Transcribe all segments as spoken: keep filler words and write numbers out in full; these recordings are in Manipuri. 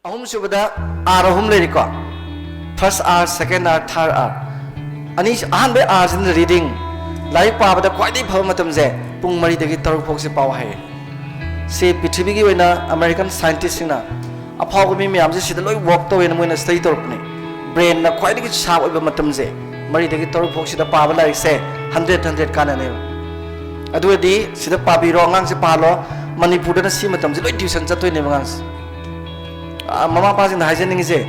ꯑꯍꯨꯝꯁꯨꯕꯗ R ꯑꯍꯨꯝ ꯂꯩꯔꯤꯀꯣ, first R, second R, third R꯫ ꯑꯅꯤ, ꯑꯍꯥꯟꯕ R ꯁꯤꯅ reading꯫ ꯂꯥꯏꯔꯤꯛ ꯄꯥꯕꯗ ꯈ꯭ꯋꯥꯏꯗꯒꯤ ꯐꯕ ꯃꯇꯝꯁꯦ ꯄꯨꯡ ꯃꯔꯤꯗꯒꯤ ꯇꯔꯨꯛ ꯐꯥꯎꯁꯦ ꯄꯥꯎ ꯍꯥꯏꯌꯦ꯫ ꯁꯤ ꯄ꯭ꯔꯤꯊꯤꯕꯤꯒꯤ ꯑꯣꯏꯅ American scientistꯁꯤꯡꯅ, ꯑꯐꯥꯎꯕ ꯃꯤ ꯃꯌꯥꯝꯁꯦ ꯁꯤꯗ ꯂꯣꯏ work ꯇꯧꯋꯦꯅ ꯃꯣꯏꯅ study ꯇꯧꯔꯛꯄꯅꯤ꯫ Brainꯅ ꯈ꯭ꯋꯥꯏꯗꯒꯤ sharp ꯑꯣꯏꯕ ꯃꯇꯝꯁꯦ ꯃꯔꯤꯗꯒꯤ ꯇꯔꯨꯛ ꯐꯥꯎ ꯁꯤꯗ ꯄꯥꯕ ꯂꯥꯏꯔꯤꯛꯁꯦ hundred hundred ꯀꯥꯟꯅꯅꯦꯕ꯫ ꯑꯗꯨ ꯑꯣꯏꯔꯗꯤ ꯁꯤꯗ ꯄꯥꯕꯤꯔꯣ, ꯑꯉꯥꯡꯁꯦ ꯄꯥꯍꯜꯂꯣ꯫ ꯃꯅꯤꯄꯨꯔꯗꯅ ꯁꯤ ꯃꯇꯝꯁꯦ ꯂꯣꯏ tuition ꯆꯠꯇꯣꯏꯅꯦꯕ ꯑꯉꯥꯡꯁꯦ꯫ ꯑ, ꯃꯃꯥ ꯃꯄꯥꯁꯤꯡꯅ ꯍꯥꯏꯖꯅꯤꯡꯉꯤꯁꯦ,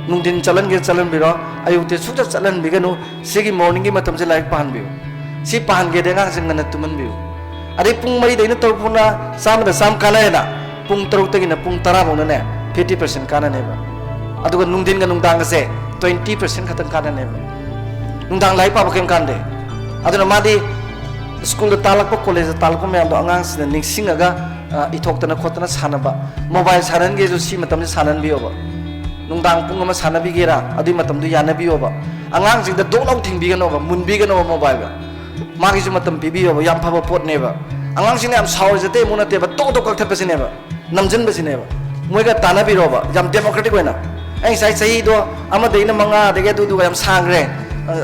ꯅꯨꯡꯊꯤꯟ ꯆꯠꯍꯟꯒꯦ ꯆꯠꯍꯟꯕꯤꯔꯣ, ꯑꯌꯨꯛꯇꯤ ꯁꯨꯡꯆꯠ ꯆꯠꯍꯟꯕꯤꯒꯅꯨ꯫ ꯁꯤꯒꯤ morningꯒꯤ ꯃꯇꯝꯁꯦ ꯂꯥꯏꯔꯤꯛ ꯄꯥꯍꯟꯕꯤꯌꯨ꯫ ꯁꯤ ꯄꯥꯍꯟꯒꯦꯗꯤ ꯑꯉꯥꯡꯁꯦ ꯉꯟꯅ ꯇꯨꯝꯍꯟꯕꯤꯌꯨ꯫ ꯑꯗꯩ ꯄꯨꯡ ꯃꯔꯤꯗꯩꯅ ꯇꯔꯨꯛ ꯐꯥꯎꯅ ꯆꯥꯝꯃꯗ ꯆꯥꯝꯃ ꯀꯥꯟꯅꯩꯅ, ꯄꯨꯡ ꯇꯔꯨꯛꯇꯒꯤꯅ ꯄꯨꯡ ꯇꯔꯥ ꯐꯥꯎꯅꯅꯦ fifty percent ꯀꯥꯟꯅꯅꯦꯕ꯫ ꯑꯗꯨꯒ ꯅꯨꯡꯊꯤꯟꯒ ꯅꯨꯡꯗꯥꯡꯒꯁꯦ twenty percent ꯈꯛꯇꯪ ꯀꯥꯟꯅꯅꯦꯕ꯫ ꯅꯨꯡꯗꯥꯡ ꯂꯥꯏꯔꯤꯛ ꯄꯥꯕ ꯀꯩꯝ ꯀꯥꯟꯗꯦ꯫ ꯑꯗꯨꯅ ꯃꯥꯗꯤ ꯁ꯭ꯀꯨꯜꯗ ꯇꯥꯛꯂꯛꯄ, ꯀꯣꯂꯦꯖꯇ ꯇꯥꯛꯂꯛꯄ ꯃꯌꯥꯝꯗꯣ ꯑꯉꯥꯡꯁꯤꯡꯅ ꯅꯤꯡꯁꯤꯡꯉꯒ, ꯑ, ꯏꯊꯣꯛꯇꯅ ꯈꯣꯠꯇꯅ ꯁꯥꯟꯅꯕ, mobile ꯁꯥꯟꯅꯍꯟꯒꯦꯁꯨ ꯁꯤ ꯃꯇꯝꯁꯦ ꯁꯥꯟꯅꯍꯟꯕꯤꯌꯣꯕ꯫ ꯅꯨꯡꯗꯥꯡ ꯄꯨꯡ ꯑꯃ ꯁꯥꯟꯅꯕꯤꯒꯦꯔꯥ, ꯑꯗꯨꯒꯤ ꯃꯇꯝꯗꯨ ꯌꯥꯅꯕꯤꯌꯣꯕ꯫ ꯑꯉꯥꯡꯁꯤꯡꯗ ꯗꯣꯛ ꯂꯥꯎ ꯊꯤꯡꯕꯤꯒꯅꯣꯕ, ꯃꯨꯟꯕꯤꯒꯅꯣꯕ mobileꯒ꯫ ꯃꯥꯒꯤꯁꯨ ꯃꯇꯝ ꯄꯤꯕꯤꯌꯣꯕ, ꯌꯥꯝ ꯐꯕ ꯄꯣꯠꯅꯦꯕ꯫ ꯑꯉꯥꯡꯁꯤꯡꯅ ꯌꯥꯝ ꯁꯥꯎꯔꯤꯁꯦ ꯑꯇꯩ ꯑꯃꯨꯛ ꯅꯠꯇꯦꯕ, ꯇꯣꯛ ꯇꯣꯛ ꯀꯛꯊꯠꯄꯁꯤꯅꯦꯕ, ꯅꯝꯁꯤꯟꯕꯁꯤꯅꯦꯕ꯫ ꯃꯣꯏꯒ ꯇꯥꯟꯅꯕꯤꯔꯣꯕ, ꯌꯥꯝ democratic ꯑꯣꯏꯅ꯫ ꯑꯩ ꯉꯁꯥꯏ ꯆꯍꯤꯗꯣ ꯑꯃꯗꯒꯤꯅ ꯃꯉꯥ, ꯑꯗꯒꯤ ꯑꯗꯨꯗꯨꯒ ꯌꯥꯝ ꯁꯥꯡꯈ꯭ꯔꯦ,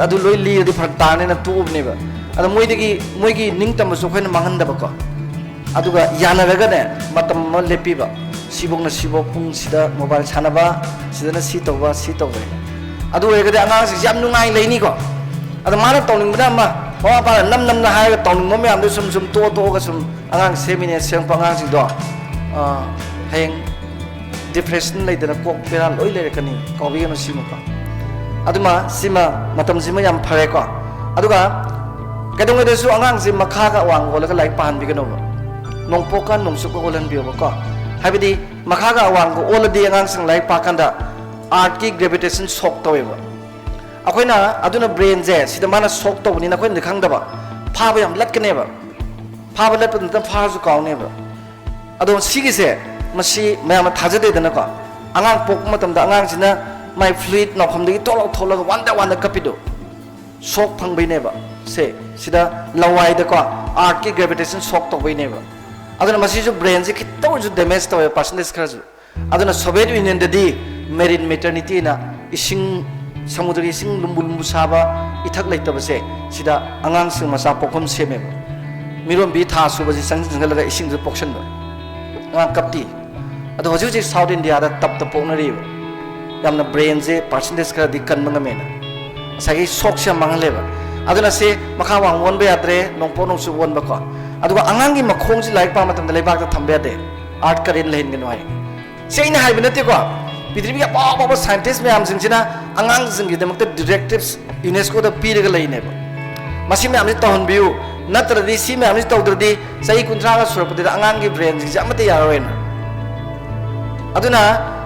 ꯑꯗꯨ ꯂꯣꯏ ꯂꯤꯔꯗꯤ ꯐꯔꯛ ꯇꯥꯔꯅꯤꯅ ꯇꯣꯛꯎꯕꯅꯦꯕ꯫ ꯑꯗꯣ ꯃꯣꯏꯗꯒꯤ, ꯃꯣꯏꯒꯤ ꯅꯤꯡꯇꯝꯕꯁꯨ ꯑꯩꯈꯣꯏꯅ ꯃꯥꯡꯍꯟꯗꯕꯀꯣ꯫ ꯑꯗꯨꯒ ꯌꯥꯅꯔꯒꯅꯦ, ꯃꯇꯝ ꯑꯃ ꯂꯦꯞꯄꯤꯕ, ꯁꯤꯐꯧꯅ ꯁꯤꯐꯧ ꯄꯨꯡꯁꯤꯗ mobile ꯁꯥꯟꯅꯕ, ꯁꯤꯗꯅ ꯁꯤ ꯇꯧꯕ, ꯁꯤ ꯇꯧꯕ ꯍꯥꯏꯅ꯫ ꯑꯗꯨ ꯑꯣꯏꯔꯒꯗꯤ ꯑꯉꯥꯡꯁꯤꯡꯁꯦ ꯌꯥꯝ ꯅꯨꯡꯉꯥꯏ ꯂꯩꯅꯤꯀꯣ꯫ ꯑꯗꯣ ꯃꯥꯅ ꯇꯧꯅꯤꯡꯕꯅ ꯑꯃ, ꯃꯃꯥ ꯃꯄꯥꯅ ꯅꯝ ꯅꯝꯅ ꯍꯥꯏꯔꯒ ꯇꯧꯅꯤꯡꯕ ꯃꯌꯥꯝꯗꯣ ꯁꯨꯝ ꯁꯨꯝ ꯇꯣꯛꯑ ꯇꯣꯛꯑꯒ ꯁꯨꯝ ꯑꯉꯥꯡ ꯁꯦꯝꯃꯤꯅꯦ, ꯁꯦꯝꯃꯛꯄ ꯑꯉꯥꯡꯁꯤꯡꯗꯣ, ꯑ, ꯍꯌꯦꯡ depression ꯂꯩꯗꯅ ꯀꯣꯛ ꯕꯦꯔꯥ ꯂꯣꯏ ꯂꯩꯔꯛꯀꯅꯤ꯫ ꯀꯥꯎꯕꯤꯒꯅꯨ ꯁꯤꯃꯀꯣ꯫ ꯑꯗꯨꯃ ꯁꯤꯃ ꯃꯇꯝꯁꯤꯃ ꯌꯥꯝ ꯐꯔꯦꯀꯣ꯫ ꯑꯗꯨꯒ ꯀꯩꯗꯧꯉꯩꯗꯁꯨ ꯑꯉꯥꯡꯁꯦ ꯃꯈꯥꯒ ꯑꯋꯥꯡꯒ ꯑꯣꯜꯂꯒ ꯂꯥꯏꯔꯤꯛ ꯄꯥꯍꯟꯕꯤꯒꯅꯣꯕ꯫ ꯅꯣꯡꯄꯣꯛꯀ ꯅꯣꯡꯆꯨꯞꯀ ꯑꯣꯜꯍꯟꯕꯤꯌꯣꯕꯀꯣ꯫ ꯍꯥꯏꯕꯗꯤ ꯃꯈꯥꯒ ꯑꯋꯥꯡꯒ ꯑꯣꯜꯂꯗꯤ ꯑꯉꯥꯡꯁꯤꯡ ꯂꯥꯏꯔꯤꯛ ꯄꯥꯀꯥꯟꯗ earthꯀꯤ gravitation shock ꯇꯧꯋꯦꯕ꯫ ꯑꯩꯈꯣꯏꯅ ꯑꯗꯨꯅ brainꯁꯦ ꯁꯤꯗ ꯃꯥꯅ shock ꯇꯧꯕꯅꯤꯅ ꯑꯩꯈꯣꯏꯅꯗꯤ ꯈꯪꯗꯕ, ꯐꯥꯕ ꯌꯥꯝ ꯂꯠꯀꯅꯦꯕ꯫ ꯐꯥꯕ ꯂꯠꯄ ꯅꯠꯇꯅ ꯐꯥꯔꯁꯨ ꯀꯥꯎꯅꯦꯕ꯫ ꯑꯗꯣ ꯁꯤꯒꯤꯁꯦ, ꯃꯁꯤ ꯃꯌꯥꯝꯅ ꯊꯥꯖꯗꯦꯗꯅꯀꯣ꯫ ꯑꯉꯥꯡ ꯄꯣꯛꯄ ꯃꯇꯝꯗ ꯑꯉꯥꯡꯁꯤꯅ ꯃꯥꯏ fluid ꯅꯥꯎꯐꯝꯗꯒꯤ ꯊꯣꯛꯂꯛ ꯊꯣꯛꯂꯒ ꯋꯥꯟꯗ ꯋꯥꯟꯗ ꯀꯞꯄꯤꯗꯣ, shock ꯐꯪꯕꯩꯅꯦꯕ꯫ ꯁꯦ, ꯁꯤꯗ ꯂꯋꯥꯏꯗꯀꯣ earthꯀꯤ gravitation shock ꯇꯧꯕꯩꯅꯦꯕ꯫ ꯑꯗꯨꯅ ꯃꯁꯤꯁꯨ brainꯁꯦ ꯈꯤꯇ ꯑꯣꯏꯔꯁꯨ damage ꯇꯧꯋꯦ, percentage ꯈꯔꯁꯨ꯫ ꯑꯗꯨꯅ Soviet Unionꯗꯗꯤ marine maternity ꯅ ꯏꯁꯤꯡ, ꯁꯃꯨꯗ꯭ꯔꯒꯤ ꯏꯁꯤꯡ ꯂꯨꯝꯕꯨ ꯂꯨꯝꯕꯨ ꯁꯥꯕ, ꯏꯊꯛ ꯂꯩꯇꯕꯁꯦ, ꯁꯤꯗ ꯑꯉꯥꯡꯁꯤꯡ ꯃꯆꯥ ꯄꯣꯛꯐꯝ ꯁꯦꯝꯃꯦꯕ꯫ ꯃꯤꯔꯣꯟꯕꯤ ꯊꯥ ꯁꯨꯕꯁꯤ ꯆꯪꯁꯤꯟ ꯆꯪꯁꯤꯜꯂꯒ ꯏꯁꯤꯡꯗꯨ ꯄꯣꯛꯁꯟꯕ, ꯑꯉꯥꯡ ꯀꯞꯇꯤ꯫ ꯑꯗꯣ ꯍꯧꯖꯤꯛ ꯍꯧꯖꯤꯛ South India ꯗ ꯇꯞꯇ ꯄꯣꯛꯅꯔꯤꯕ, ꯌꯥꯝꯅ brain ꯁꯦ percentage ꯈꯔꯗꯤ ꯀꯟꯕ ꯉꯝꯃꯦꯅ꯫ ꯉꯁꯥꯏꯒꯤ ꯁꯣꯛꯁꯦ ꯌꯥꯝ ꯃꯥꯡꯍꯜꯂꯦꯕ꯫ ꯑꯗꯨꯅ ꯁꯤ ꯃꯈꯥ ꯋꯥꯡ ꯑꯣꯟꯕ ꯌꯥꯗ꯭ꯔꯦ, ꯅꯣꯡꯄꯣꯛ ꯅꯣꯡꯆꯨꯞ ꯑꯣꯟꯕꯀꯣ꯫ ꯑꯗꯨꯒ ꯑꯉꯥꯡꯒꯤ ꯃꯈꯣꯡꯁꯤ ꯂꯥꯏꯔꯤꯛ ꯄꯥꯕ ꯃꯇꯝꯗ ꯂꯩꯕꯥꯛꯇ ꯊꯝꯕ ꯌꯥꯗꯦ, earth current ꯂꯩꯍꯟꯒꯅꯨ ꯍꯥꯏ꯫ ꯁꯤ ꯑꯩꯅ ꯍꯥꯏꯕ ꯅꯠꯇꯦꯀꯣ, ꯄ꯭ꯔꯤꯊꯤꯕꯤꯒꯤ ꯑꯄꯥꯎ ꯑꯄꯥꯎꯕ scientist ꯃꯌꯥꯝꯁꯤꯡꯁꯤꯅ ꯑꯉꯥꯡꯁꯤꯡꯒꯤꯗꯃꯛꯇ directives UNESCOꯗ ꯄꯤꯔꯒ ꯂꯩꯅꯦꯕ꯫ ꯃꯁꯤ ꯃꯌꯥꯝꯁꯤ ꯇꯧꯍꯟꯕꯤꯌꯨ, ꯅꯠꯇ꯭ꯔꯗꯤ ꯁꯤ ꯃꯌꯥꯝꯁꯤ ꯇꯧꯗ꯭ꯔꯗꯤ ꯆꯍꯤ ꯀꯨꯟꯊ꯭ꯔꯥꯒ ꯁꯨꯔꯛꯄꯗꯨꯗ ꯑꯉꯥꯡꯒꯤ brain ꯁꯤꯡꯁꯦ ꯑꯃꯠꯇ ꯌꯥꯔꯔꯣꯏꯅ꯫ ꯑꯗꯨꯅ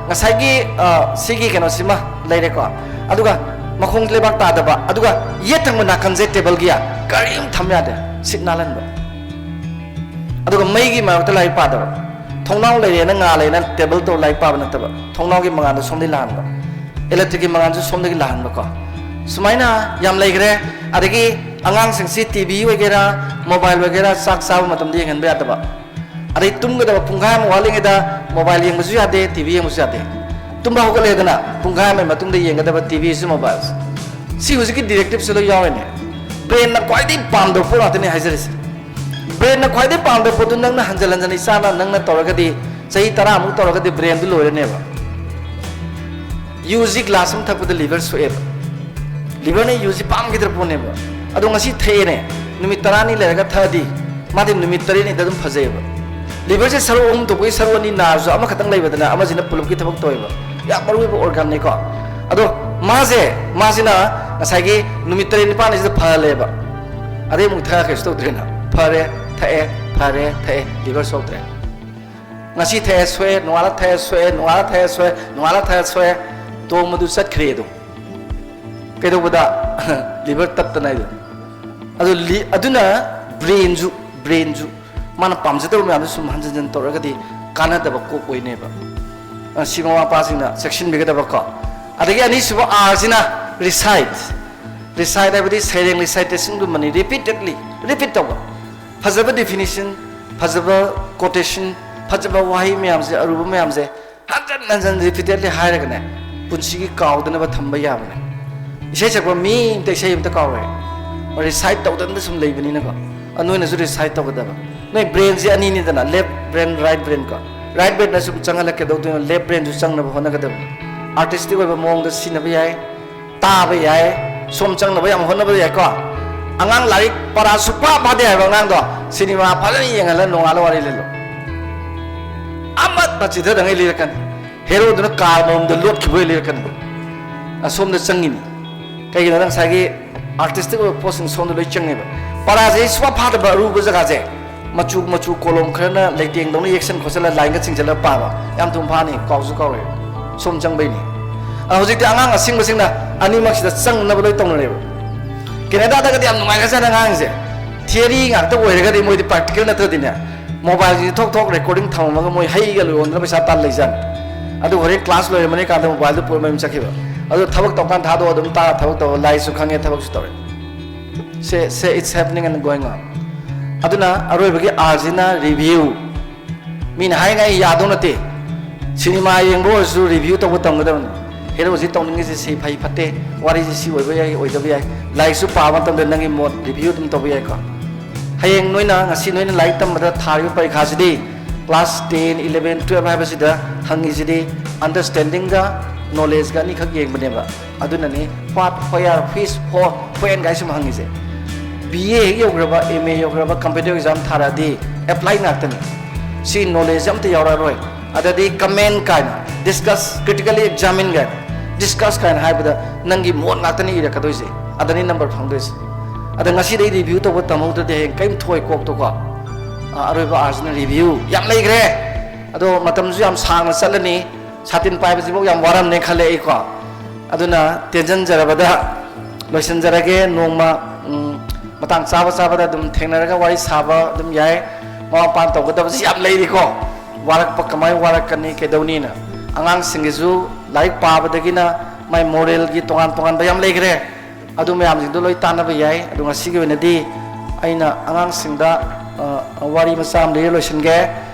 ꯉꯁꯥꯏꯒꯤ, ꯑ, ꯁꯤꯒꯤ ꯀꯩꯅꯣꯁꯤꯃ ꯂꯩꯔꯦꯀꯣ꯫ ꯑꯗꯨꯒ ꯃꯈꯣꯡ ꯂꯩꯕꯥꯛ ꯇꯥꯗꯕ, ꯑꯗꯨꯒ ꯌꯦꯠ ꯊꯪꯕ ꯅꯥꯀꯟꯁꯦ tableꯒꯤ ꯀꯔꯤꯝ ꯊꯝ ꯌꯥꯗꯦ, ꯁꯤꯠ ꯅꯥꯜꯍꯟꯕ꯫ ꯑꯗꯨꯒ ꯃꯩꯒꯤ ꯃꯔꯛꯇ ꯂꯥꯏꯔꯤꯛ ꯄꯥꯗꯕ, ꯊꯣꯡꯅꯥꯎ ꯂꯩꯔꯦꯅ ꯉꯥꯜꯂꯦꯅ table ꯇꯧꯔ ꯂꯥꯏꯔꯤꯛ ꯄꯥꯕ ꯅꯠꯇꯕ, ꯊꯣꯡꯅꯥꯎꯒꯤ ꯃꯉꯥꯜꯗꯣ ꯁꯣꯝꯗꯒꯤ ꯂꯥꯛꯍꯟꯕ, electricꯀꯤ ꯃꯉꯥꯜꯁꯨ ꯁꯣꯝꯗꯒꯤ ꯂꯥꯛꯍꯟꯕꯀꯣ꯫ ꯁꯨꯃꯥꯏꯅ ꯌꯥꯝ ꯂꯩꯈ꯭ꯔꯦ꯫ ꯑꯗꯒꯤ ꯑꯉꯥꯡꯁꯤꯡꯁꯤ TV ꯑꯣꯏꯒꯦꯔꯥ, mobile ꯑꯣꯏꯒꯦꯔꯥ, ꯆꯥꯛ ꯆꯥꯕ ꯃꯇꯝꯗ ꯌꯦꯡꯍꯟꯕ ꯌꯥꯗꯕ꯫ ꯑꯗꯩ ꯇꯨꯝꯒꯗꯕ ꯄꯨꯡꯈꯥꯏ ꯑꯃ ꯋꯥꯠꯂꯤꯉꯩꯗ mobile ꯌꯦꯡꯕꯁꯨ ꯌꯥꯗꯦ, TV ꯌꯦꯡꯕꯁꯨ ꯌꯥꯗꯦ꯫ ꯇꯨꯝꯕ ꯍꯧꯒꯠꯂꯦꯗꯅ ꯄꯨꯡꯈꯥꯏ ꯑꯃꯒꯤ ꯃꯇꯨꯡꯗ ꯌꯦꯡꯒꯗꯕ TVꯁꯨ mobileꯁꯨ꯫ ꯁꯤ ꯍꯧꯖꯤꯛꯀꯤ directiveꯁꯦ ꯂꯣꯏ ꯌꯥꯎꯔꯤꯅꯦ꯫ Brainꯅ ꯈ꯭ꯋꯥꯏꯗꯒꯤ ꯄꯥꯝꯗꯕ ꯄꯣꯠ ꯉꯥꯛꯇꯅꯦ ꯍꯥꯏꯖꯔꯤꯁꯦ꯫ Brainꯅ ꯈ꯭ꯋꯥꯏꯗꯒꯤ ꯄꯥꯝꯗꯕ ꯄꯣꯠꯇꯨ ꯅꯪꯅ ꯍꯟꯖꯤꯜ ꯍꯟꯖꯤꯜ ꯏꯆꯥꯅ ꯅꯪꯅ ꯇꯧꯔꯒꯗꯤ, ꯆꯍꯤ ꯇꯔꯥꯃꯨꯛ ꯇꯧꯔꯒꯗꯤ brainꯗꯨ ꯂꯣꯏꯔꯅꯦꯕ꯫ ꯌꯨꯁꯤ glass ꯑꯃ ꯊꯛꯄꯗ liver ꯁꯣꯛꯑꯦꯕ꯫ Liverꯅ ꯌꯨꯁꯤ ꯄꯥꯝꯈꯤꯗ꯭ꯔ ꯄꯣꯠꯅꯦꯕ꯫ ꯑꯗꯣ ꯉꯁꯤ ꯊꯛꯑꯦꯅꯦ, ꯅꯨꯃꯤꯠ ꯇꯔꯥꯅꯤ ꯂꯩꯔꯒ ꯊꯛꯑꯗꯤ ꯃꯥꯗꯤ ꯅꯨꯃꯤꯠ ꯇꯔꯦꯠꯅꯤꯗ ꯑꯗꯨꯝ ꯐꯖꯩꯑꯕ꯫ Liverꯁꯦ ꯁꯔꯨꯛ ꯑꯍꯨꯝ ꯊꯣꯛꯄꯒꯤ ꯁꯔꯨꯛ ꯑꯅꯤ ꯅꯥꯔꯁꯨ ꯑꯃꯈꯛꯇꯪ ꯂꯩꯕꯗꯅ ꯑꯃꯁꯤꯅ ꯄꯨꯂꯞꯀꯤ ꯊꯕꯛ ꯇꯧꯋꯦꯕ꯫ ꯌꯥꯝ ꯃꯔꯨ ꯑꯣꯏꯕ organꯅꯤꯀꯣ꯫ ꯑꯗꯣ ꯃꯥꯁꯦ, ꯃꯥꯁꯤꯅ ꯉꯁꯥꯏꯒꯤ ꯅꯨꯃꯤꯠ ꯇꯔꯦꯠ ꯅꯤꯄꯥꯜꯅꯤꯁꯤꯗ ꯐꯍꯜꯂꯦꯕ꯫ ꯑꯗꯩ ꯑꯃꯨꯛ ꯊꯛꯑ ꯀꯩꯁꯨ ꯇꯧꯗ꯭ꯔꯦꯅ꯫ ꯐꯔꯦ, ꯊꯛꯑꯦ, ꯐꯔꯦ, ꯊꯛꯑꯦ, liver ꯁꯣꯛꯇ꯭ꯔꯦ꯫ ꯉꯁꯤ ꯊꯛꯑꯦ ꯁꯣꯛꯑꯦ, ꯅꯣꯡꯉꯥꯜꯂ ꯊꯛꯑꯦ ꯁꯣꯛꯑꯦ, ꯅꯣꯡꯉꯥꯜꯂ ꯊꯛꯑꯦ ꯁꯣꯛꯑꯦ, ꯅꯣꯡꯉꯥꯜꯂ ꯊꯛꯑꯦ ꯁꯣꯛꯑꯦ, ꯇꯣꯡꯕꯗꯨ ꯆꯠꯈ꯭ꯔꯦ ꯑꯗꯨꯝ꯫ ꯀꯩꯗꯧꯕꯗ? Liver ꯇꯠꯇꯅ ꯑꯗꯨꯝ꯫ ꯑꯗꯨ ꯂꯤ-, ꯑꯗꯨꯅ brainꯁꯨ, brainꯁꯨ ꯃꯥꯅ ꯄꯥꯝꯖꯗꯕ ꯃꯌꯥꯝꯗꯨ ꯁꯨꯝ ꯍꯟꯖꯤꯟ ꯍꯟꯖꯤꯟ ꯇꯧꯔꯒꯗꯤ ꯀꯥꯟꯅꯗꯕ ꯀꯣꯛ ꯑꯣꯏꯅꯦꯕ꯫ ꯑ, ꯁꯤ ꯃꯃꯥ ꯃꯄꯥꯁꯤꯡꯅ ꯆꯦꯛꯁꯤꯟꯕꯤꯒꯗꯕꯀꯣ꯫ ꯑꯗꯒꯤ ꯑꯅꯤꯁꯨꯕ Rꯁꯤꯅ recite꯫ Recite ꯍꯥꯏꯕꯗꯤ ꯁꯩꯔꯦꯡ recitation ꯒꯨꯝꯕꯅꯤ, repeatedly, repeat ꯇꯧꯕ꯫ ꯐꯖꯕ definition, ꯐꯖꯕ quotation, ꯐꯖꯕ ꯋꯥꯍꯩ ꯃꯌꯥꯝꯁꯦ, ꯑꯔꯨꯕ ꯃꯌꯥꯝꯁꯦ ꯍꯟꯖꯟ ꯍꯟꯖꯟ repeatedly ꯍꯥꯏꯔꯒꯅꯦ, ꯄꯨꯟꯁꯤꯒꯤ ꯀꯥꯎꯗꯅꯕ ꯊꯝꯕ ꯌꯥꯕꯅꯦ꯫ ꯏꯁꯩ ꯁꯛꯄ ꯃꯤ ꯑꯝꯇ ꯏꯁꯩ ꯑꯝꯇ ꯀꯥꯎꯔꯣꯏ, recite ꯇꯧꯗꯅ ꯁꯨꯝ ꯂꯩꯕꯅꯤꯅꯀꯣ꯫ ꯑ, ꯅꯣꯏꯅꯁꯨ recite ꯇꯧꯒꯗꯕ꯫ ꯅꯣꯏ brainꯁꯦ ꯑꯅꯤꯅꯤꯗꯅ, left brain, right brain ꯀꯣ꯫ Right brainꯅ ꯁꯨꯝ ꯆꯪꯍꯜꯂꯛꯀꯗꯧꯗꯣꯏꯅꯣ, left brainꯁꯨ ꯆꯪꯅꯕ ꯍꯣꯠꯅꯒꯗꯕꯅꯤ꯫ Artistic ꯑꯣꯏꯕ ꯃꯑꯣꯡꯗ ꯁꯤꯖꯤꯟꯅꯕ ꯌꯥꯏ, ꯇꯥꯕ ꯌꯥꯏ, ꯁꯣꯝ ꯆꯪꯅꯕ ꯌꯥꯝ ꯍꯣꯠꯅꯕ ꯌꯥꯏꯀꯣ꯫ ꯑꯉꯥꯡ ꯂꯥꯏꯔꯤꯛ ꯄꯔꯥ ꯁꯨꯛꯄꯥ ꯐꯥꯗꯦ ꯍꯥꯏꯕ ꯑꯉꯥꯡꯗꯣ ꯁꯤꯅꯦꯃꯥ ꯐꯖꯅ ꯌꯦꯡꯍꯜꯂ ꯅꯣꯡꯉꯥꯜꯂ ꯋꯥꯔꯤ ꯂꯤꯂꯣ꯫ ꯑꯃꯠꯇ ꯆꯤꯊꯗꯉꯩ ꯂꯤꯔꯛꯀꯅꯤ꯫ ꯍꯦꯔꯣꯗꯨꯅ ꯀꯥꯔ ꯃꯔꯨꯝꯗ ꯂꯣꯠꯈꯤꯕ ꯑꯣꯏ ꯂꯤꯔꯛꯀꯅꯤ꯫ ꯑꯁꯣꯝꯗ ꯆꯪꯉꯤꯅꯤ꯫ ꯀꯩꯒꯤꯅꯣꯗ ꯉꯁꯥꯏꯒꯤ artistic ꯑꯣꯏꯕ ꯄꯣꯠꯁꯤꯡ ꯁꯣꯝꯗ ꯂꯣꯏ ꯆꯪꯉꯦꯕ꯫ ꯄꯔꯥꯁꯦ ꯁꯨꯡꯐꯥ ꯐꯥꯗꯕ ꯑꯔꯨꯕ ꯖꯒꯥꯁꯦ ꯃꯆꯨ ꯃꯆꯨ ꯀꯣꯂꯣꯝ ꯈꯔꯅ ꯂꯩꯇꯦꯡꯗꯧꯅ ꯌꯦꯛꯁꯟ ꯈꯣꯠꯆꯜꯂ ꯂꯥꯏꯟꯒ ꯆꯤꯡꯁꯤꯜꯂꯒ ꯄꯥꯕ ꯌꯥꯝ ꯊꯨꯅ ꯐꯥꯅꯤ, ꯀꯥꯎꯁꯨ ꯀꯥꯎꯔꯣꯏ꯫ ꯁꯣꯝ ꯆꯪꯕꯩꯅꯤ꯫ ꯑ, ꯍꯧꯖꯤꯛꯇꯤ ꯑꯉꯥꯡ ꯑꯁꯤꯡꯕꯁꯤꯡꯅ ꯑꯅꯤꯃꯛꯁꯤꯗ ꯆꯪꯅꯕ ꯂꯣꯏ ꯇꯧꯅꯔꯦꯕ꯫ ꯀꯦꯅꯦꯗꯥꯗꯒꯗꯤ ꯌꯥꯝ ꯅꯨꯡꯉꯥꯏꯈ꯭ꯔꯖꯥꯠꯅꯤ ꯑꯉꯥꯡꯁꯦ꯫ Theory ꯉꯥꯛꯇ ꯑꯣꯏꯔꯒꯗꯤ ꯃꯣꯏꯗꯤ practical ꯅꯠꯇ꯭ꯔꯗꯤꯅꯦ, mobileꯁꯤ ꯊꯣꯛ ꯊꯣꯛ recording ꯊꯝꯃꯝꯃꯒ ꯃꯣꯏ ꯍꯩꯒ ꯂꯣꯟꯗꯅ ꯄꯩꯁꯥ ꯇꯥꯟ ꯂꯩꯖꯥꯠꯅꯤ꯫ ꯑꯗꯨ ꯍꯣꯔꯦꯟ class ꯂꯣꯏꯔꯝꯃꯅꯤ ꯀꯥꯟꯗ mobileꯗꯨ ꯄꯨꯔ ꯃꯌꯨꯝ ꯆꯠꯈꯤꯕ꯫ ꯑꯗꯨ ꯊꯕꯛ ꯇꯧꯀꯥꯟ ꯊꯥꯗꯣꯛꯑ ꯑꯗꯨꯝ ꯇꯥꯔ ꯊꯕꯛ ꯇꯧꯕ, ꯂꯥꯏꯔꯤꯛꯁꯨ ꯈꯪꯉꯦ, ꯊꯕꯛꯁꯨ ꯇꯧꯔꯦ꯫ ꯁꯦ, ꯁꯦ, it's happening and going on꯫ ꯑꯗꯨꯅ ꯑꯔꯣꯏꯕꯒꯤ Rꯁꯤꯅ review꯫ ꯃꯤꯅ ꯍꯥꯏꯔꯤꯉꯩ ꯌꯥꯗꯧ ꯅꯠꯇꯦ꯫ ꯁꯤꯅꯦꯃꯥ ꯌꯦꯡꯕ ꯑꯣꯏꯔꯁꯨ review ꯇꯧꯕ ꯇꯝꯒꯗꯕꯅꯤ꯫ ꯍꯦꯔꯣꯁꯤ ꯇꯧꯅꯤꯡꯉꯤꯁꯦ ꯁꯤ ꯐꯩ ꯐꯠꯇꯦ, ꯋꯥꯔꯤꯁꯤ ꯁꯤ ꯑꯣꯏꯕ ꯌꯥꯏ, ꯑꯣꯏꯗꯕ ꯌꯥꯏ꯫ ꯂꯥꯏꯔꯤꯛꯁꯨ ꯄꯥꯕ ꯃꯇꯝꯗ ꯅꯪꯒꯤ ꯃꯣꯠ review ꯑꯗꯨꯝ ꯇꯧꯕ ꯌꯥꯏꯀꯣ꯫ ꯍꯌꯦꯡ ꯅꯣꯏꯅ ꯉꯁꯤ ꯅꯣꯏꯅ ꯂꯥꯏꯔꯤꯛ ꯇꯝꯕꯗ ꯊꯥꯔꯤꯕ ꯄꯔꯤꯈꯥꯁꯤꯗꯤ class ten, eleven, twelve ꯍꯥꯏꯕꯁꯤꯗ ꯍꯪꯉꯤꯁꯤꯗꯤ understandingꯒ knowledgeꯒ ꯑꯅꯤꯈꯛ ꯌꯦꯡꯕꯅꯦꯕ꯫ ꯑꯗꯨꯅꯅꯤ what, where, which, for, when ꯒꯥꯏ ꯁꯨꯝ ꯍꯪꯉꯤꯁꯦ꯫ BA ꯍꯦꯛ ꯌꯧꯈ꯭ꯔꯕ, MA ꯌꯧꯈ꯭ꯔꯕ, competitive exam ꯊꯥꯔꯛꯑꯗꯤ apply ꯉꯥꯛꯇꯅꯤ꯫ ꯁꯤ knowledge ꯑꯝꯇ ꯌꯥꯎꯔꯛꯑꯔꯣꯏ꯫ ꯑꯗꯗꯤ comment ꯀꯥꯏꯅ, discuss, critically examine ꯀꯥꯏꯅ, discuss ꯀꯥꯏꯅ ꯍꯥꯏꯕꯗ ꯅꯪꯒꯤ ꯃꯣꯠ ꯉꯥꯛꯇꯅꯤ ꯏꯔꯛꯀꯗꯣꯏꯁꯦ꯫ ꯑꯗꯅꯤ number ꯐꯪꯗꯣꯏꯁꯦ꯫ ꯑꯗ ꯉꯁꯤꯗꯩ review ꯇꯧꯕ ꯇꯝꯍꯧꯗ꯭ꯔꯗꯤ ꯍꯌꯦꯡ ꯀꯔꯤꯝ ꯊꯣꯛꯑꯣꯏ ꯀꯣꯛꯇꯀꯣ꯫ ꯑ, ꯑꯔꯣꯏꯕ Rꯁꯤꯅ review꯫ ꯌꯥꯝ ꯂꯩꯈ꯭ꯔꯦ꯫ ꯑꯗꯣ ꯃꯇꯝꯁꯨ ꯌꯥꯝ ꯁꯥꯡꯅ ꯆꯠꯂꯅꯤ꯫ ꯁꯥꯇꯤꯟ ꯄꯥꯏꯕꯁꯤꯐꯥꯎ ꯌꯥꯝ ꯋꯥꯔꯝꯅꯦ ꯈꯜꯂꯦ ꯑꯩꯀꯣ꯫ ꯑꯗꯨꯅ ꯇꯦꯟꯖꯟꯖꯔꯕꯗ ꯂꯣꯏꯁꯤꯟꯖꯔꯒꯦ꯫ ꯅꯣꯡꯃ, ꯎꯝ, ꯃꯇꯥꯡ ꯆꯥꯕ ꯆꯥꯕꯗ ꯑꯗꯨꯝ ꯊꯦꯡꯅꯔꯒ ꯋꯥꯔꯤ ꯁꯥꯕ ꯑꯗꯨꯝ ꯌꯥꯏ꯫ ꯃꯃꯥ ꯃꯄꯥꯅ ꯇꯧꯒꯗꯕꯁꯤ ꯌꯥꯝ ꯂꯩꯔꯤꯀꯣ꯫ ꯋꯥꯔꯛꯄ ꯀꯃꯥꯏꯅ ꯋꯥꯔꯛꯀꯅꯤ, ꯀꯩꯗꯧꯅꯤꯅ꯫ ꯑꯉꯥꯡꯁꯤꯡꯒꯤꯁꯨ ꯂꯥꯏꯔꯤꯛ ꯄꯥꯕꯗꯒꯤꯅ ꯃꯥꯏ moralꯒꯤ ꯇꯣꯉꯥꯟ ꯇꯣꯉꯥꯟꯕ ꯌꯥꯝ ꯂꯩꯈ꯭ꯔꯦ꯫ ꯑꯗꯨ ꯃꯌꯥꯝꯁꯤꯡꯗꯣ ꯂꯣꯏ ꯇꯥꯟꯅꯕ ꯌꯥꯏ꯫ ꯑꯗꯣ ꯉꯁꯤꯒꯤ ꯑꯣꯏꯅꯗꯤ ꯑꯩꯅ ꯑꯉꯥꯡꯁꯤꯡꯗ, ꯑ, ꯋꯥꯔꯤ ꯃꯆꯥ ꯑꯃ ꯂꯤꯔ ꯂꯣꯏꯁꯤꯟꯒꯦ꯫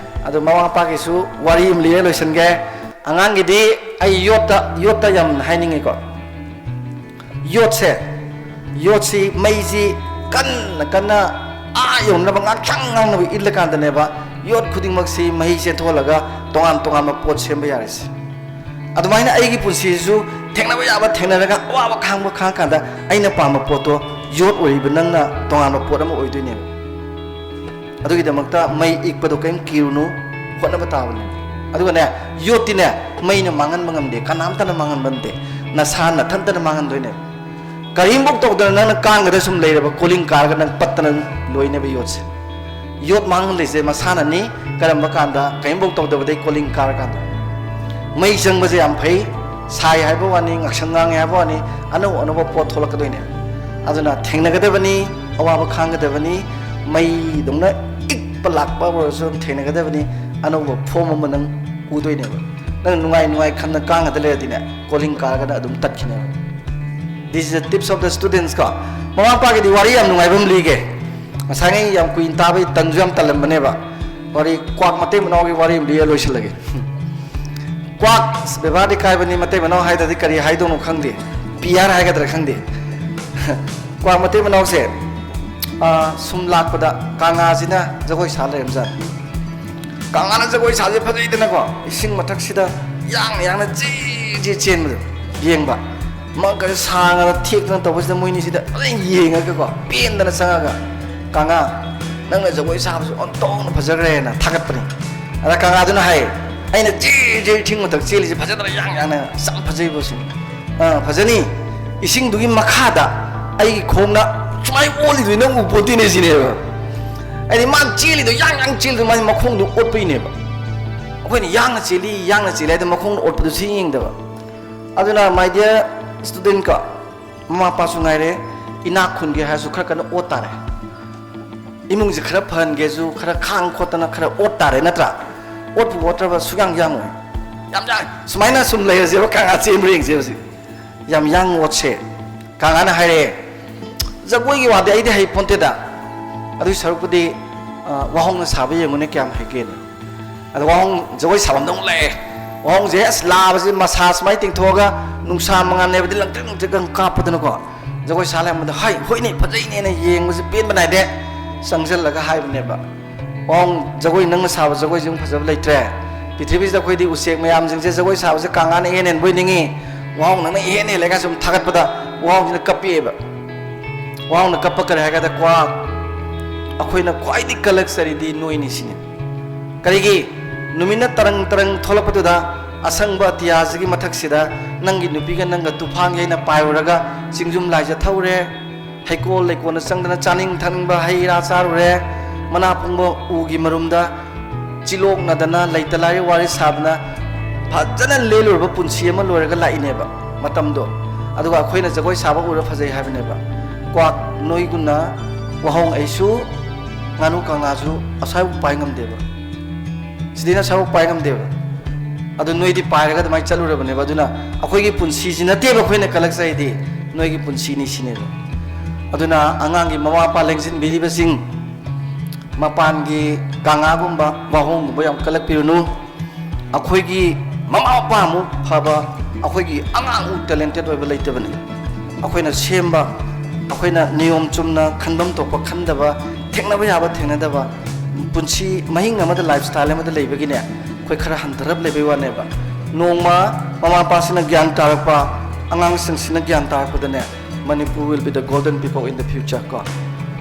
ꯑꯗꯣ ꯃꯃꯥ ꯃꯄꯥꯒꯤꯁꯨ ꯋꯥꯔꯤ ꯑꯃ ꯂꯤꯔ ꯂꯣꯏꯁꯤꯟꯒꯦ꯫ ꯑꯉꯥꯡꯒꯤꯗꯤ ꯑꯩ ꯌꯣꯠꯇ ꯌꯣꯠꯇ ꯌꯥꯝ ꯍꯥꯏꯅꯤꯡꯉꯤꯀꯣ꯫ ꯌꯣꯠꯁꯦ, ꯌꯣꯠꯁꯤ ꯃꯩꯁꯤ ꯀꯟꯅ ꯀꯟꯅ ꯑꯥ ꯌꯧꯅꯕ ꯉꯥꯛꯁꯪ ꯉꯥꯡꯅꯕ ꯏꯜꯂꯀꯥꯟꯗꯅꯦꯕ ꯌꯣꯠ ꯈꯨꯗꯤꯡꯃꯛꯁꯤ ꯃꯍꯤ ꯆꯦꯟꯊꯣꯛꯍꯜꯂꯒ ꯇꯣꯉꯥꯟ ꯇꯣꯉꯥꯟꯕ ꯄꯣꯠ ꯁꯦꯝꯕ ꯌꯥꯔꯤꯁꯦ꯫ ꯑꯗꯨꯃꯥꯏꯅ ꯑꯩꯒꯤ ꯄꯨꯟꯁꯤꯁꯤꯁꯨ ꯊꯦꯡꯅꯕ ꯌꯥꯕ ꯊꯦꯡꯅꯔꯒ ꯑꯋꯥꯕ ꯈꯥꯡꯕ ꯈꯥꯡꯉꯀꯥꯟꯗ ꯑꯩꯅ ꯄꯥꯝꯕ ꯄꯣꯠꯇꯣ ꯌꯣꯠ ꯑꯣꯏꯔꯤꯕ ꯅꯪꯅ ꯇꯣꯉꯥꯟꯕ ꯄꯣꯠ ꯑꯃ ꯑꯣꯏꯗꯣꯏꯅꯦꯕ꯫ ꯑꯗꯨꯒꯤꯗꯃꯛꯇ ꯃꯩ ꯏꯛꯄꯗꯣ ꯀꯔꯤꯝ ꯀꯤꯔꯨꯅꯨ, ꯍꯣꯠꯅꯕ ꯇꯥꯕꯅꯤ꯫ ꯑꯗꯨꯒꯅꯦ, ꯌꯣꯠꯇꯤꯅꯦ, ꯃꯩꯅ ꯃꯥꯡꯍꯟꯕ ꯉꯝꯗꯦ, ꯀꯅꯥꯝꯇꯅ ꯃꯥꯡꯍꯟꯕ ꯉꯝꯗꯦ, ꯅꯁꯥ ꯅꯊꯟꯇꯅ ꯃꯥꯡꯍꯟꯗꯣꯏꯅꯦ꯫ ꯀꯔꯤꯝꯐꯧ ꯇꯧꯗꯅ ꯅꯪꯅ ꯀꯥꯡꯒꯗ ꯁꯨꯝ ꯂꯩꯔꯕ ꯀꯣꯂꯤꯡ ꯀꯥꯔꯒ ꯅꯪ ꯄꯠꯇꯅ ꯂꯣꯏꯅꯦꯕ ꯌꯣꯠꯁꯦ꯫ ꯌꯣꯠ ꯃꯥꯡꯍꯜꯂꯤꯁꯦ ꯃꯁꯥꯅꯅꯤ꯫ ꯀꯔꯝꯕ ꯀꯥꯟꯗ? ꯀꯔꯤꯝꯐꯧ ꯇꯧꯗꯕꯗꯩ ꯀꯣꯂꯤꯡ ꯀꯥꯔꯀꯥꯟꯗ꯫ ꯃꯩ ꯆꯪꯕꯁꯦ ꯌꯥꯝ ꯐꯩ, ꯁꯥꯏ ꯍꯥꯏꯕ ꯋꯥꯅꯤ, ꯉꯥꯛꯁꯪ ꯉꯥꯡꯉꯦ ꯍꯥꯏꯕ ꯋꯥꯅꯤ, ꯑꯅꯧ ꯑꯅꯧꯕ ꯄꯣꯠ ꯊꯣꯛꯂꯛꯀꯗꯣꯏꯅꯦ꯫ ꯑꯗꯨꯅ ꯊꯦꯡꯅꯒꯗꯕꯅꯤ, ꯑꯋꯥꯕ ꯈꯥꯡꯒꯗꯕꯅꯤ, ꯃꯩꯗꯧꯅ ꯏꯛꯄ ꯂꯥꯛꯄ ꯑꯣꯏꯔꯁꯨ ꯑꯗꯨꯝ ꯊꯦꯡꯅꯒꯗꯕꯅꯤ꯫ ꯑꯅꯧꯕ ꯐꯣꯝ ꯑꯃ ꯅꯪ ꯎꯗꯣꯏꯅꯦꯕ꯫ ꯅꯪ ꯅꯨꯡꯉꯥꯏ ꯅꯨꯡꯉꯥꯏ ꯈꯟꯅ ꯀꯥꯡꯒꯗ ꯂꯩꯔꯗꯤꯅꯦ, ꯀꯣꯂꯤꯡ ꯀꯥꯔꯒꯅ ꯑꯗꯨꯝ ꯇꯠꯈꯤꯅꯦꯕ꯫ This is the tips of the students ꯀꯣ꯫ ꯃꯃꯥ ꯃꯄꯥꯒꯤꯗꯤ ꯋꯥꯔꯤ ꯌꯥꯝ ꯅꯨꯡꯉꯥꯏꯕ ꯑꯃ ꯂꯤꯒꯦ꯫ ꯉꯁꯥꯏꯉꯩ ꯌꯥꯝ ꯀꯨꯏꯅ ꯇꯥꯕꯩ ꯇꯟꯁꯨ ꯌꯥꯝ ꯇꯜꯂꯝꯕꯅꯦꯕ꯫ ꯋꯥꯔꯤ ꯀ꯭ꯋꯥꯛ ꯃꯇꯩ ꯃꯅꯥꯎꯒꯤ ꯋꯥꯔꯤ ꯑꯃ ꯂꯤꯔ ꯂꯣꯏꯁꯤꯜꯂꯒꯦ꯫ ꯀ꯭ꯋꯥꯛ, ꯕꯦꯕꯥꯔꯗꯤ ꯀꯥꯏꯕꯅꯤ, ꯃꯇꯩ ꯃꯅꯥꯎ ꯍꯥꯏꯗ꯭ꯔꯗꯤ ꯀꯔꯤ ꯍꯥꯏꯗꯧꯅꯣ ꯈꯪꯗꯦ, ꯄꯤꯌꯥꯔ ꯍꯥꯏꯒꯗ꯭ꯔꯥ ꯈꯪꯗꯦ꯫ ꯀ꯭ꯋꯥꯛ ꯃꯇꯩ ꯃꯅꯥꯎꯁꯦ, ꯑꯥ, ꯁꯨꯝ ꯂꯥꯛꯄꯗ ꯀꯪꯂꯥꯁꯤꯅ ꯖꯒꯣꯏ ꯁꯥ ꯂꯩꯔꯝꯖꯥꯠꯅꯤ꯫ ꯀꯪꯂꯥꯅ ꯖꯒꯣꯏ ꯁꯥꯁꯦ ꯐꯖꯩꯗꯅꯀꯣ, ꯏꯁꯤꯡ ꯃꯊꯛꯁꯤꯗ ꯌꯥꯡꯅ ꯌꯥꯡꯅ ꯖꯤ ꯖꯤ ꯆꯦꯟꯕꯗꯣ ꯌꯦꯡꯕ꯫ ꯃꯉꯛꯀꯁꯦ ꯁꯥꯡꯉꯒ ꯊꯦꯛꯇꯅ ꯇꯧꯕꯁꯤꯗ ꯃꯣꯏꯅꯤꯁꯤꯗ ꯐꯖꯅ ꯌꯦꯡꯉꯒꯀꯣ, ꯄꯦꯟꯗꯅ ꯆꯪꯉꯒ, "ꯀꯪꯂꯥ, ꯅꯪꯅ ꯖꯒꯣꯏ ꯁꯥꯕꯁꯤ ꯑꯣꯟꯊꯣꯛꯅ ꯐꯖꯈ꯭ꯔꯦꯅ" ꯊꯥꯒꯠꯄꯅꯤ꯫ ꯑꯗ ꯀꯪꯂꯥꯗꯨꯅ ꯍꯥꯏ, "ꯑꯩꯅ ꯖꯤ ꯖꯤ ꯏꯁꯤꯡ ꯃꯊꯛ ꯆꯦꯜꯂꯤꯁꯦ ꯐꯖꯗ꯭ꯔꯥ? ꯌꯥꯡ ꯌꯥꯡꯅ ꯌꯥꯝ ꯐꯖꯩꯕ ꯁꯤꯅꯤ꯫" "ꯑꯥ, ꯐꯖꯅꯤ꯫ ꯏꯁꯤꯡꯗꯨꯒꯤ ꯃꯈꯥꯗ ꯑꯩꯒꯤ ꯈꯣꯡꯅ ꯁꯨꯃꯥꯏꯅ ꯑꯣꯜꯂꯤꯗꯨꯗꯤ ꯅꯪ ꯎꯄꯣꯠꯇꯦꯅꯦ" ꯁꯤꯅꯦꯕ꯫ ꯍꯥꯏꯗꯤ ꯃꯥ ꯆꯦꯜꯂꯤꯗꯣ, ꯌꯥꯡ ꯌꯥꯡ ꯆꯦꯜꯂꯤꯗꯣ ꯃꯥꯒꯤ ꯃꯈꯣꯡꯗꯣ ꯑꯣꯠꯄꯩꯅꯦꯕ꯫ ꯑꯩꯈꯣꯏꯅ ꯌꯥꯡꯅ ꯆꯦꯜꯂꯤ, ꯌꯥꯡꯅ ꯆꯦꯜꯂꯤ ꯍꯥꯏꯗꯤ ꯃꯈꯣꯡꯅ ꯑꯣꯠꯄꯗꯨ ꯁꯤ ꯌꯦꯡꯗꯕ꯫ ꯑꯗꯨꯅ, my dear student ꯀꯣ, ꯃꯃꯥ ꯃꯄꯥꯁꯨ ꯉꯥꯏꯔꯦ, ꯏꯅꯥꯛ ꯈꯨꯟꯒꯦ ꯍꯥꯏꯔꯁꯨ ꯈꯔ ꯀꯟꯅ ꯑꯣꯠ ꯇꯥꯔꯦ꯫ ꯏꯃꯨꯡꯁꯦ ꯈꯔ ꯐꯍꯟꯒꯦꯁꯨ ꯈꯔ ꯈꯥꯡ ꯈꯣꯠꯇꯅ ꯈꯔ ꯑꯣꯠ ꯇꯥꯔꯦ, ꯅꯠꯇ꯭ꯔꯥ? ꯑꯣꯠꯄꯨ ꯑꯣꯠꯇ꯭ꯔꯕ ꯁꯨꯛꯌꯥꯡ ꯌꯥꯡꯉꯣꯏ꯫ ꯌꯥꯝ ꯌꯥꯡ-, ꯁꯨꯃꯥꯏꯅ ꯁꯨꯝ ꯂꯩꯔꯁꯦꯕ, ꯀꯪꯂꯥ ꯆꯦꯟꯕ꯭ꯔꯥ ꯌꯦꯡꯁꯦ ꯍꯧꯖꯤꯛ꯫ ꯌꯥꯝ ꯌꯥꯡ ꯑꯣꯠꯁꯦ꯫ ꯀꯪꯂꯥꯅ ꯍꯥꯏꯔꯛꯑꯦ, "ꯖꯒꯣꯏꯒꯤ ꯋꯥꯗꯤ ꯑꯩꯗꯤ ꯍꯩ ꯄꯣꯟꯇꯦꯗ꯫ ꯑꯗꯨꯒꯤ ꯁꯔꯨꯛꯄꯨꯗꯤ, ꯑ, ꯋꯥꯍꯣꯡꯅ ꯁꯥꯕ ꯌꯦꯡꯉꯨꯅꯦ ꯀꯌꯥꯝ ꯍꯩꯒꯦꯅ꯫" ꯑꯗ ꯋꯥꯍꯣꯡ ꯖꯒꯣꯏ ꯁꯥꯐꯝꯗ ꯑꯃꯨꯛ ꯂꯥꯛꯑꯦ꯫ ꯋꯥꯍꯣꯡꯁꯦ ꯑꯁ ꯂꯥꯕꯁꯦ ꯃꯁꯥ ꯁꯨꯃꯥꯏꯅ ꯇꯤꯡꯊꯣꯛꯑꯒ ꯅꯨꯡꯁꯥ ꯃꯉꯥꯜꯅꯦꯕꯗꯤ ꯂꯪꯇ꯭ꯔꯤꯛ ꯂꯪꯇ꯭ꯔꯤꯛ ꯀꯥꯞꯄꯗꯅꯀꯣ, ꯖꯒꯣꯏ ꯁꯥ ꯂꯩꯔꯝꯕꯗ, "ꯍꯥꯏ, ꯍꯣꯏꯅꯦ, ꯐꯖꯩꯅꯦꯅ" ꯌꯦꯡꯕꯁꯦ ꯄꯦꯟꯕ ꯅꯥꯏꯗꯦ꯫ ꯆꯪꯁꯤꯜꯂꯒ ꯍꯥꯏꯕꯅꯦꯕ, "ꯋꯥꯍꯣꯡ, ꯖꯒꯣꯏ ꯅꯪꯅ ꯁꯥꯕ ꯖꯒꯣꯏꯁꯤꯃꯨꯛ ꯐꯖꯕ ꯂꯩꯇ꯭ꯔꯦ꯫ ꯄ꯭ꯔꯤꯊꯤꯕꯤꯁꯤꯗ ꯑꯩꯈꯣꯏꯗꯤ ꯎꯆꯦꯛ ꯃꯌꯥꯝꯁꯤꯡꯁꯦ ꯖꯒꯣꯏ ꯁꯥꯕꯁꯦ ꯀꯥꯡꯉꯥꯅ ꯏꯍꯦꯟ ꯍꯦꯟꯕꯣꯏ ꯅꯤꯡꯉꯤ꯫ ꯋꯥꯍꯣꯡ ꯅꯪꯅ ꯏꯍꯦꯟ ꯍꯦꯜꯂꯦꯒ" ꯁꯨꯝ ꯊꯥꯒꯠꯄꯗ ꯋꯥꯍꯣꯡꯁꯤꯅ ꯀꯞꯄꯛꯑꯦꯕ꯫ ꯋꯥꯍꯣꯡꯅ ꯀꯞꯄ ꯀꯔꯤ ꯍꯥꯏꯒꯗ, "ꯀ꯭ꯋꯥꯛ, ꯑꯩꯈꯣꯏꯅ ꯈ꯭ꯋꯥꯏꯗꯒꯤ ꯀꯜꯂꯛꯆꯔꯤꯗꯤ ꯅꯣꯏꯅꯤ" ꯁꯤꯅꯤ꯫ ꯀꯔꯤꯒꯤ? ꯅꯨꯃꯤꯠꯅ ꯇꯔꯪ ꯇꯔꯪ ꯊꯣꯛꯂꯛꯄꯗꯨꯗ, ꯑꯁꯪꯕ ꯑꯇꯤꯌꯥꯁꯤꯒꯤ ꯃꯊꯛꯁꯤꯗ ꯅꯪꯒꯤ ꯅꯨꯄꯤꯒ ꯅꯪꯒ ꯇꯨꯐꯥꯟꯒꯤ ꯑꯩꯅ ꯄꯥꯏꯔꯨꯔꯒ ꯆꯤꯡꯖꯨꯝ ꯂꯥꯏꯖ ꯊꯧꯔꯦ, ꯍꯩꯀꯣꯜ ꯂꯩꯀꯣꯜꯗ ꯆꯪꯗꯅ ꯆꯥꯅꯤꯡ ꯊꯛꯅꯤꯡꯕ ꯍꯩ ꯔꯥ ꯆꯥꯔꯨꯔꯦ, ꯃꯅꯥ ꯄꯨꯡꯕ ꯎꯒꯤ ꯃꯔꯨꯝꯗ ꯆꯤꯂꯣꯛꯅꯗꯅ ꯂꯩꯇ ꯂꯥꯏꯔ ꯋꯥꯔꯤ ꯁꯥꯗꯅ ꯐꯖꯅ ꯂꯦꯜꯂꯨꯔꯕ ꯄꯨꯟꯁꯤ ꯑꯃ ꯂꯣꯏꯔꯒ ꯂꯥꯛꯏꯅꯦꯕ ꯃꯇꯝꯗꯣ꯫ ꯑꯗꯨꯒ ꯑꯩꯈꯣꯏꯅ ꯖꯒꯣꯏ ꯁꯥꯕ ꯎꯔ ꯐꯖꯩ ꯍꯥꯏꯕꯅꯦꯕ꯫ ꯀ꯭ꯋꯥꯛ, ꯅꯣꯏꯒꯨꯝꯅ ꯋꯥꯍꯣꯡ ꯑꯩꯁꯨ, ꯉꯥꯅꯨ ꯀꯥꯡꯉꯥꯁꯨ ꯑꯁ꯭ꯋꯥꯏꯕꯨ ꯄꯥꯏ ꯉꯝꯗꯦꯕ꯫ ꯁꯤꯗꯩꯅ ꯑꯁ꯭ꯋꯥꯏꯕꯨ ꯄꯥꯏ ꯉꯝꯗꯦꯕ꯫ ꯑꯗꯨ ꯅꯣꯏꯗꯤ ꯄꯥꯏꯔꯒ ꯑꯗꯨꯃꯥꯏꯅ ꯆꯠꯂꯨꯔꯕꯅꯦꯕ꯫ ꯑꯗꯨꯅ ꯑꯩꯈꯣꯏꯒꯤ ꯄꯨꯟꯁꯤꯁꯤ ꯅꯠꯇꯦꯕ ꯑꯩꯈꯣꯏꯅ ꯀꯜꯂꯛꯆꯩꯗꯤ, ꯅꯣꯏꯒꯤ ꯄꯨꯟꯁꯤꯅꯤ ꯁꯤꯅꯦꯕ꯫ ꯑꯗꯨꯅ ꯑꯉꯥꯡꯒꯤ ꯃꯃꯥ ꯃꯄꯥ ꯂꯦꯡꯁꯤꯟꯕꯤꯔꯤꯕꯁꯤꯡ, ꯃꯄꯥꯟꯒꯤ ꯀꯥꯡꯉꯥꯒꯨꯝꯕ, ꯋꯥꯍꯣꯡꯒꯨꯝꯕ ꯌꯥꯝ ꯀꯜꯂꯛꯄꯤꯔꯨꯅꯨ꯫ ꯑꯩꯈꯣꯏꯒꯤ ꯃꯃꯥ ꯃꯄꯥꯃꯨꯛ ꯐꯕ, ꯑꯩꯈꯣꯏꯒꯤ ꯑꯉꯥꯡꯃꯨꯛ talented ꯑꯣꯏꯕ ꯂꯩꯇꯕꯅꯤ꯫ ꯑꯩꯈꯣꯏꯅ ꯁꯦꯝꯕ, ꯑꯩꯈꯣꯏꯅ ꯅꯤꯌꯣꯝ ꯆꯨꯝꯅ ꯈꯟꯐꯝ ꯊꯣꯛꯄ ꯈꯟꯗꯕ, ꯊꯦꯡꯅꯕ ꯌꯥꯕ ꯊꯦꯡꯅꯗꯕ, ꯄꯨꯟꯁꯤ ꯃꯍꯤꯡ ꯑꯃꯗ, lifestyle ꯑꯃꯗ ꯂꯩꯕꯒꯤꯅꯦ, ꯑꯩꯈꯣꯏ ꯈꯔ ꯍꯟꯊꯔꯞ ꯂꯩꯕꯩ ꯋꯥꯅꯦꯕ꯫ ꯅꯣꯡꯃ ꯃꯃꯥ ꯃꯄꯥꯁꯤꯅ ꯒ꯭ꯌꯥꯟ ꯇꯥꯔꯛꯄ, ꯑꯉꯥꯡꯁꯤꯡꯁꯤꯅ ꯒ꯭ꯌꯥꯟ ꯇꯥꯔꯛꯄꯗꯅꯦ, Manipur will be the golden people in the future ꯀꯣ꯫